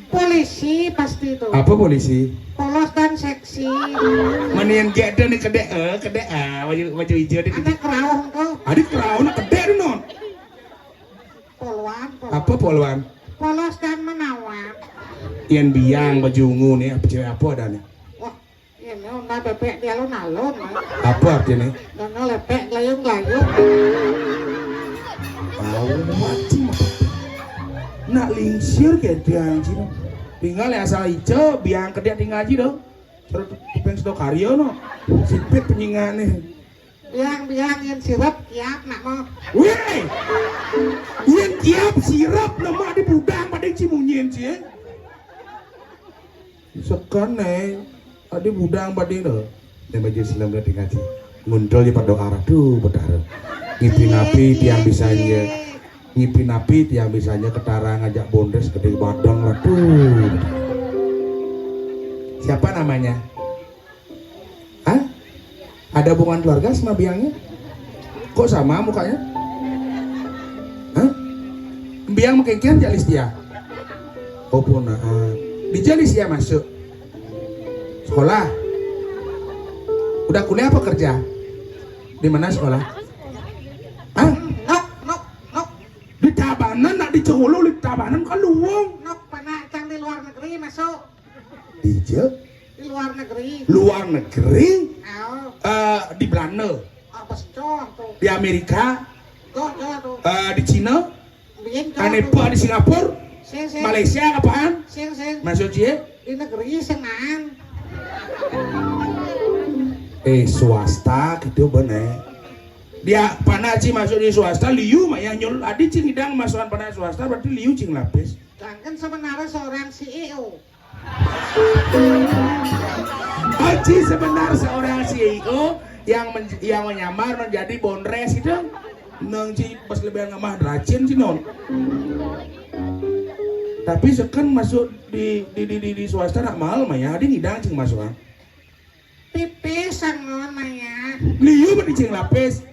Polisi pasti itu. Apa polisi? Polos dan seksi. Mana yang gak ada nih kedek, eh kedek ah baju baju hijau deh. Ada keraung tuh. Ada keraun kedek tuh non. Poluan. Poluan. Apa poluan? Polos dan menawan. Yén biang baju ungu nih, apa cewek apa ada nih? Wah, ini onda bebek di alun-alun, Mas. Apa artinya? Dana lepek gelayung-gelayung. Tahu mati. Nak lingsir ke dia anjir. Tinggal ya asal ijo, biang kerja tinggal aja dong. Terus kuping sedo karyo no. Sipit penyingane. Biang-biang yén sirep kiap nak mo. Wih! Yén kiap sirep nama di budang pada cimunyin sih. Sekan nih, tadi budang pada itu. Dia baju silam dari ngaji. Nguntul di pada arah tuh betara. Ngipi napi tiang bisanya. Ngipi napi tiang bisanya ketara ngajak bondres gede badang ratu. Siapa namanya? Hah? Ada hubungan keluarga sama biangnya? Kok sama mukanya? Hah? Biang makin kian jalis dia. Oh punaan. Di jalis dia masuk sekolah. Udah kuliah apa kerja? Di mana sekolah? Hah? Nok, nok, nok. Di Tabanan, nak di Cengulu, di Tabanan kan luwung. Nok, panak cang di luar negeri masuk. Di je? Di luar negeri. Luar negeri? Oh. Eh, di Belanda. Apa secoh tuh? Di Amerika? Tuh, tuh, tuh. Eh, di Cina? Bien, tuh, Anepa tuh. Di Singapura? Sing, sing. Malaysia apaan? Sing, sing. Masuk je? Di negeri senang. Eh, swasta gitu bener. Dia panak ci masuk di swasta, liu mah yang nyul adi cing idang masukan panak swasta berarti liu cing lapis. Jangan sebenarnya seorang C E O. Aji sebenar seorang C E O yang men- yang menyamar menjadi bondres itu. Nang ci pas lebihan ngamah racin ci non. Tapi seken masuk di di di di, di swasta nak mahal mah ya, adi ngidang cing masuk ah. Pipis sangon mah ya. Liu mah di cing lapis.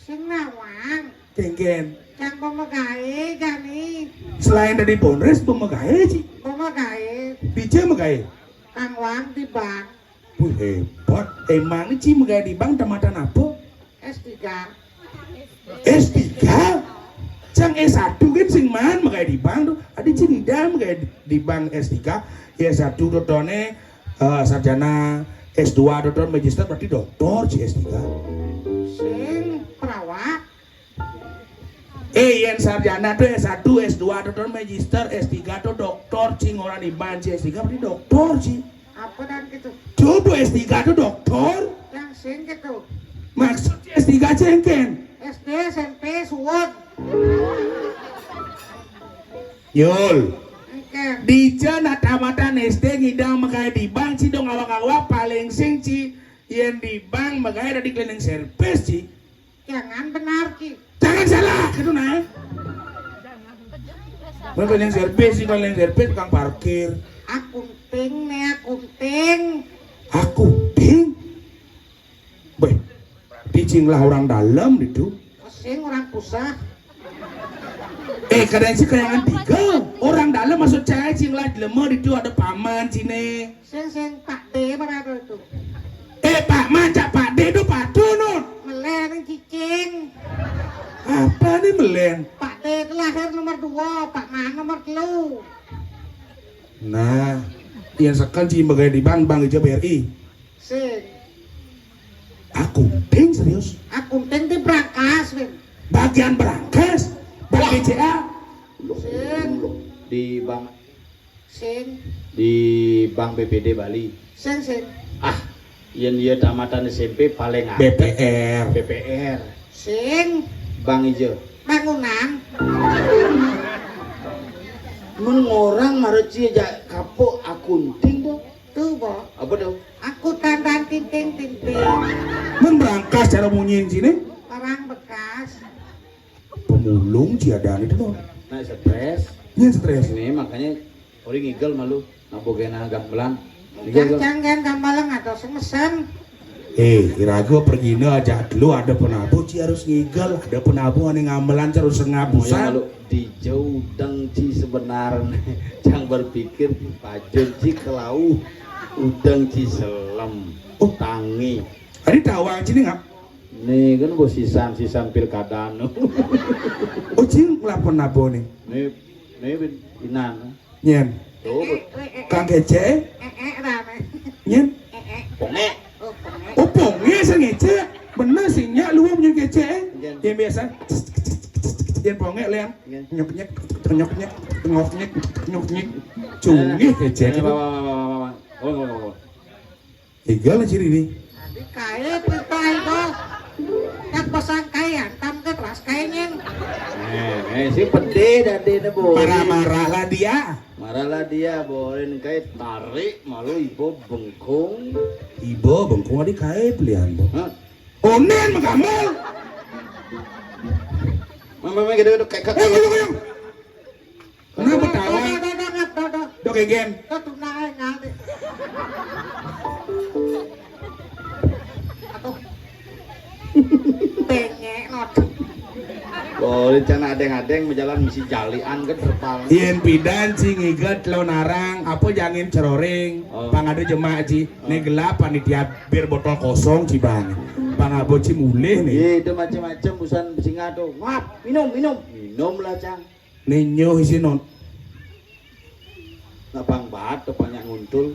Sing nawang. Kengken. Cang pemegae jani. Selain dari bondres pemegae ci. Pemegae. Di je megae. Kang Wang di bank. Wih hebat. Emang ci megae di bank tamatan apa? S tiga. S tiga? Cang S satu kan sing man megae di bank tuh. Adi ci nida megae di bank S tiga. Ya S satu dotone eh, sarjana S dua dotone magister berarti doktor ci S tiga. Sing perawat. Eh, yang sarjana tuh S satu, S dua tuh magister, S tiga tuh doktor, cing orang di banci S tiga berarti doktor, cing. Apa dan gitu? Coba S tiga tuh doktor. Yang sing gitu. Maksud S tiga cengken. S D, S M P, suwon. Yul. Engke. Dija nak tamatan S D ngidang megae di bank ci dong awak-awak paling sing ci yen di bank megae dari cleaning service ci. Jangan benar ki. Jangan salah gitu nah. Bukan yang servis sih, kalau yang servis tukang parkir. Akunting nih, akunting. Akunting? Beh, dicing lah orang dalam itu. Sing orang pusat. Eh, kadang sih kayangan tiga. Orang dalam maksud saya cing lah jelema itu ada paman sini. Sing sing Pak D mana tuh itu? Eh, Pak Man, cak Pak D itu Pak Tunut. Melen cicing. Apa nih melen? Pak D itu lahir nomor dua, Pak Man nomor telu. Nah, yang sekan sih bagai di bank, bank aja B R I. Sing. Akunting serius? Akunting di Brankas, Win. Bagian Brankas? Bank B C A? Sing. Di bank Sing. Di Bank B P D Bali. Sing, sing. Ah, yen dia tamatan S M P paling apik. B P R. B P R. Sing. Bank ijo. Bangunan. Mun ngorang mara cie ja kapok akunting to. Tuh, Bo. Apa to? Aku tantan tinting tinting. Mun berangkas cara munyin sini. Orang bekas. Pemulung ci ada itu, Bo. Nah, stres. Ini stres. Ini makanya Ori ngigel malu, nabo gena gambelan. Ngigel, ngigel. Cang-cang gen gambelan atau semesan. Eh, irago pergina aja dulu ada penabuh ci harus ngigel, ada penabuh ane ngambelan ci harus ngabusan. Malu di jauh udeng ci sebenarne. Cang berpikir pajun ci kelau udeng ci selem. Oh. Tangi. Tadi tawang ci ni ngap? Nih kan bos sisan-sisan pilkada no. Oh, cing lapor nabo nih. Nih Ini bin inan. Nyén. Tuh, Kang Kecé. Nyén. Pongé. Oh, pongé sing ngécék. Bener sing nyak luwung nyén kecék. Nyén. Yén biasa. Yén pongé léng. Nyén. Nyok nyek, nyok nyek, ngok nyek, nyok nyek. Cungih kecék. Apa, apa, apa, apa, apa. Apa, apa, apa, apa. Égal ciri ini. Adi kaé perintah itu. Kan pasang kaé hantam ke teras kaé nyén. Eh, eh, si pedih dan dia nebo. Marah-marah lah dia. Marahlah dia, borin kaé tarik malu ibu bengkung. Ibu bengkung adi kaé pilihan, Bu. Hah? Onen menggamel. Mama, mama, gitu, gitu, kayak, kayak. Eh, ayo, ayo. Kenapa tawa? Dok, dok, dok, dok, dok. Dok, Egen. Dok, dok, nah, nah, deh. Aduh. Bengek, not. Oh, rencana adeng-adeng menjalan misi jalian ke terpal. Yén pidan ci ngiget lo narang, apa jangin ceroring, oh. Pang ada jemak ci, né gelap panitia bir botol kosong ci bang. Pang abo ci mulih né. Iya, itu macam-macam usan singa tuh. Ngap, minum, minum. Minum lah, Cang. Né nyuh isi not. Napang baat, tepang nyak nguntul.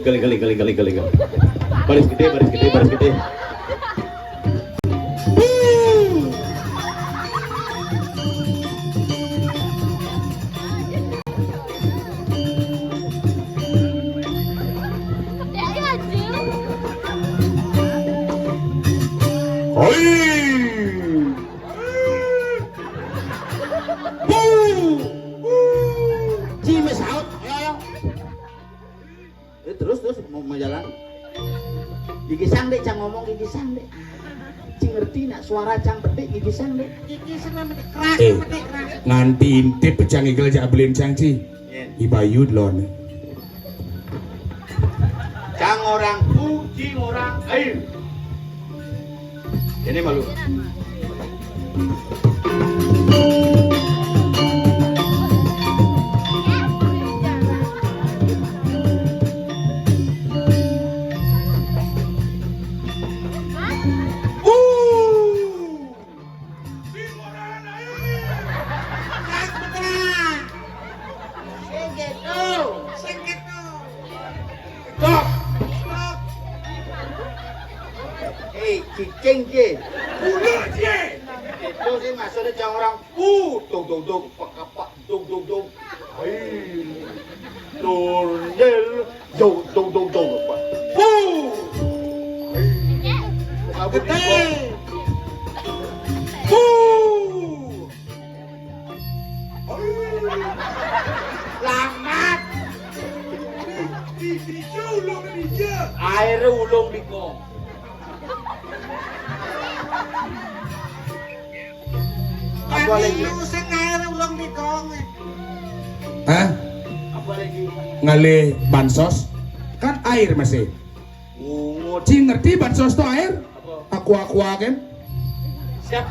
Gali, gali, gali, gali, gali, gali. Baris gedé, baris gedé, baris gedé. Hoi. Wuh. Wuh. Ci mesaut. Ayo, ayo. Eh, terus, terus mau, mau jalan. Gigi sang dek, cang ngomong gigi sang dek. Ci ngerti nak suara cang pedek gigi sang dek. Gigi sang dek keras, eh, pedek keras. Nganti intip pecang igel jak belin cang ci. Iya. Ibayu delon. Cang orang pu, ci orang air. Ini malu. Sing gitu. Sing gitu. Stop. Stop. Eh, cicing, Ci. Ular, Ci. Itu sih maksudnya cang orang. Uh, dong, dong, dong, pak, pak, dong, dong, dong. Hai. Dondel, dong, dong, dong, dong, pak. Uh. Hai. Kamu di bawah. Uh. Lamat. Di, di, di, ulung di dia. Air ulung di gong. Apa lagi? Lu sing air ulung di gong. Hah? Apa lagi? Ngalih bansos? Kan air masih. Bungut. Ci ngerti bansos to air? Apa? Aqua-aqua kan? Siap.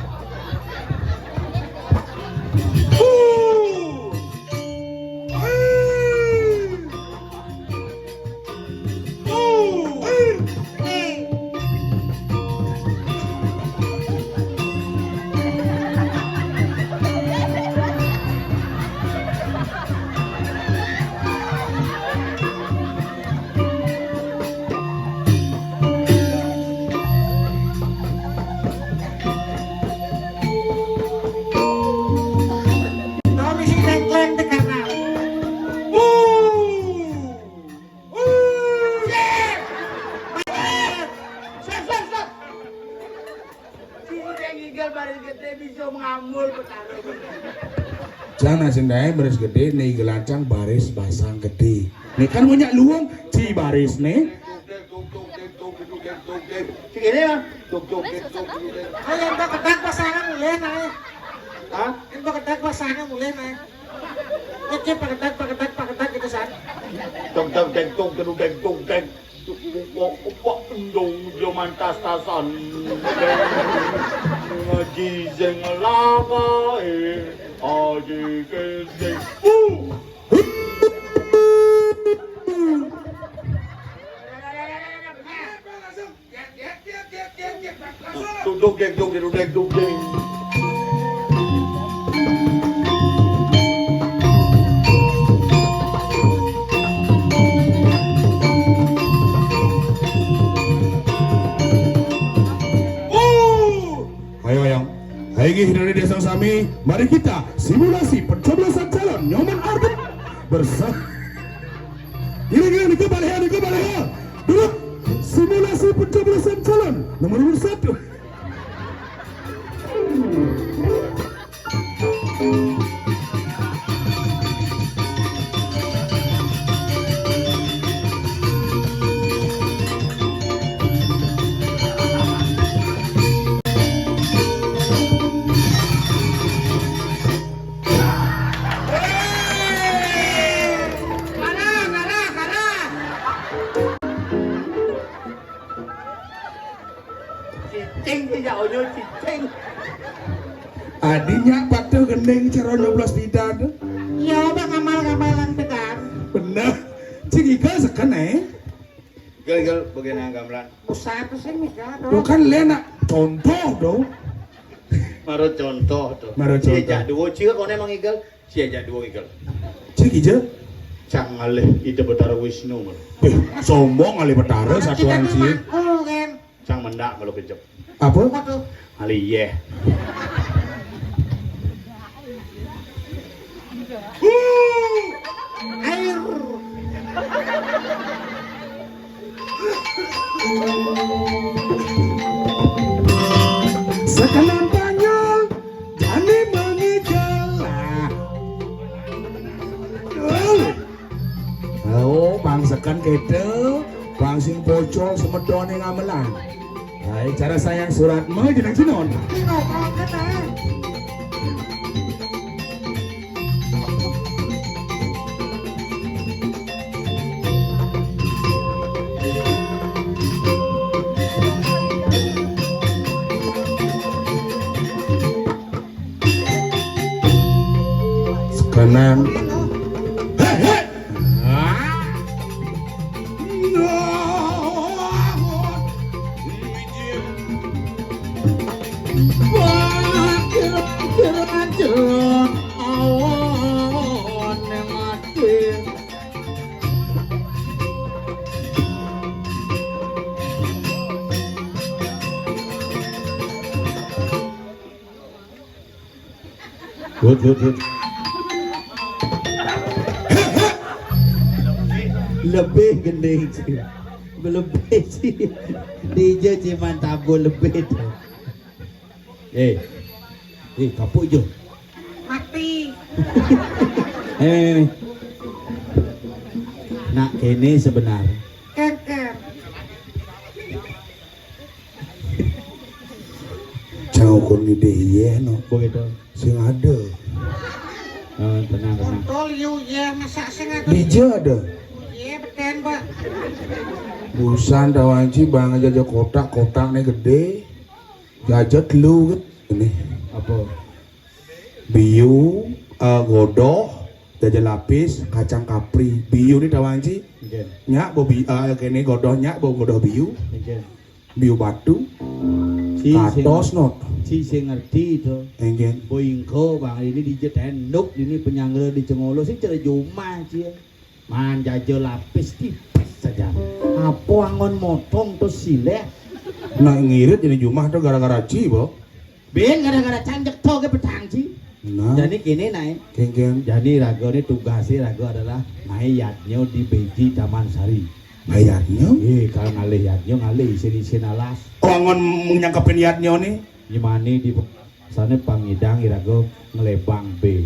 Cang nak sing daé baris gedé, né igel cang baris basang gedé. Né kan banyak luwung, ci baris né. Ayo, pakedak pasangan mulih, nah. Hah? Pakedak pasangan mulih, nah. Oke, pakedak, pakedak, pakedak gitu, san. Dong, dong, deng, dong, deng, deng, dong, deng. Upak, upak, endong, dia mantas-tasan. Ngaji sing lama, eh. Aji kesing. Uh. Duk, duk, dek, duk, dek, duk, dek, duk, dek. Inggih dari desa sami, mari kita simulasi pencoblosan calon Nyoman Ardi bersama. Ini, ini, ini, kembali, ini, kembali, ya. Dulu, simulasi pencoblosan calon nomor urut satu. Cicing, tidak onyo cicing. Adinya patuh gending cara nyoblos bidan tu. Iya, Bang, ngamal-ngamalan tekan. Bener. Cik Igal seken, eh. Igal, Igal, bagaimana gamelan? Usah apa sih, Igal? Lo kan le nak contoh dong. Maro contoh tu. Maro contoh. Cik, jak dua, cik, kau emang Igal. Sia jak dua Igal. Cik ija. Cang ngalih Ida Betara Wisnu. Eh, sombong ngalih Betara satuan sih. Aku kan. Cang mendak kalau kejep. Apa? Apa tuh? Ngalih yeh. Air. Sekenan Banyul jani mengigel lah. Oh, bang seken kete, bang sing pocong semedone gamelan. Hai, cara sayang surat mah jeneng sinon. Sekenan. Hei, hei. Good, good, good. Lebih gending sih. Lebih sih. Dija cuman tabur lebih tu. Eh. Eh, kapuk je. Mati. Eh. Nak kene sebenar. Keker. Jauh kon ngidih iye no. Begitu. Sing ada. Oh, tenang, tenang. Kontol yu iye, masa sing ada. Dija ada. Iye, beten, Pak. Busan tawanci bang aja aja kotak, kotak ne gede. Jaja telu kan. Ini. Apa? Biu, eh, godoh, jaja lapis, kacang kapri. Biu ni tawanci. Nggih. Nyak bo bi, eh, kene godoh nyak bo godoh biu. Nggih. Biu batu. Ci sing, katos not. Ci sing ngerti to. Enggen. Bo ingko bang ini di jeten nuk ini penyangga di Cengolo sing cara jumah ci. Man jaja lapis tipis saja. Apa angon motong to sileh. Nak ngirit jadi jumah to gara-gara ci bo. Ben gara-gara canjek to ke petang ci. Nah. Jadi kene nae. Kengkeng. Jadi raga ni tugase raga adalah nae yadnya di Beji Taman Sari. Bayarnya? Eh, kalau ngalih yadnya ngalih isin-isin alas. Kok angon nyangkepin yadnya nih? Nyemani di sana pangidang iraga ngelebang B.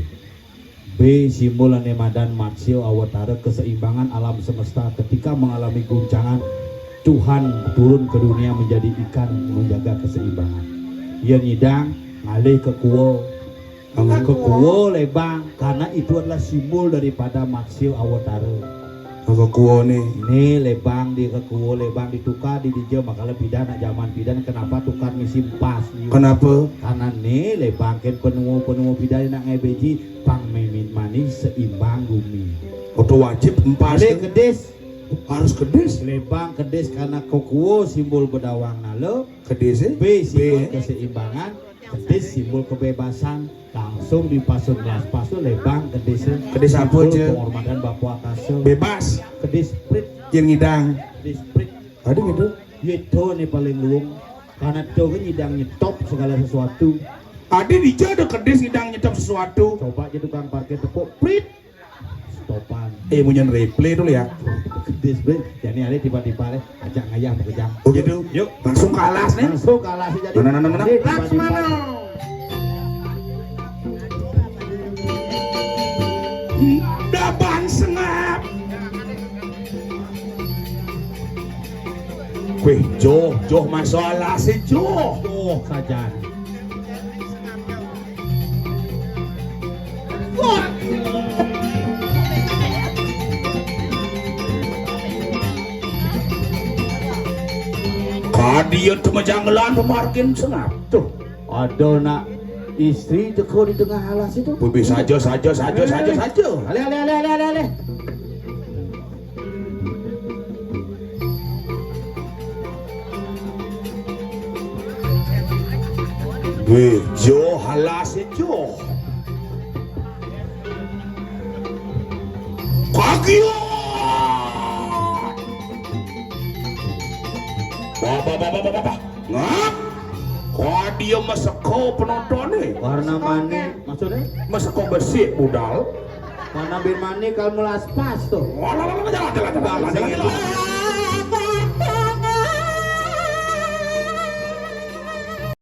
B simbol ane madan matsya awatara keseimbangan alam semesta ketika mengalami guncangan Tuhan turun ke dunia menjadi ikan menjaga keseimbangan. Ia nyidang ngalih ke kua. Angkat ke kua lebang, karena itu adalah simbol daripada matsya awatara. Ke kua ni. Ni lebang di ke kua lebang ditukar di dija makala pidan nak zaman pidan kenapa tukar misi empas ni? Kenapa? Karena ni lebang ken penemu-penemu pidan nak ngai beji pang mimin manis seimbang bumi. Oto wajib empas. Ada kedis. Harus kedis. Lebang kedis karena ke kua simbol bedawang nala. Kedis eh? B simbol keseimbangan. Kedis simbol kebebasan. Langsung dipasun las pasun lebang kedis. Kedis apa simbol je? Penghormatan bapa atase. Bebas. Kedis prit. Yang ngidang. Kedis prit. Aduh gitu. Yeto ni paling luung. Karena to kan nyidang nyetop segala sesuatu. Adi dija ada kedis ngidang nyetop sesuatu. Coba aja tukang parkir tepuk, prit. Stopan. Eh, munyen replay dulu ya. Kedis, Bre. Jani ada tiba-tiba leh ajak ngayah bekejang. Oh gitu. Yuk, langsung kalah nih. Langsung kalah sih jadi. Nah, nah, nah, nah, nah. Jadi, tiba-tiba Laksmana. Daban sengap. Wih, joh, joh masalah sih joh. Joh saja. Kadieu tumejang ngelan pemargin sengap tuh. Ada nak istri teko di tengah alas itu. Bebe saja, saja, saja, saja, saja. Ale, ale, ale, ale, ale, ale. Wih, jo halas jo. Kagiat. Bah, bah, bah, bah, bah, bah, bah. Ngap. Kok dia meseko penonton nih? Warna mani, maksudnya? Meseko besik budal. Warna bir mani kalau melas pas tuh. Walah, walah, walah, jalan, jalan, jalan, jalan, jalan.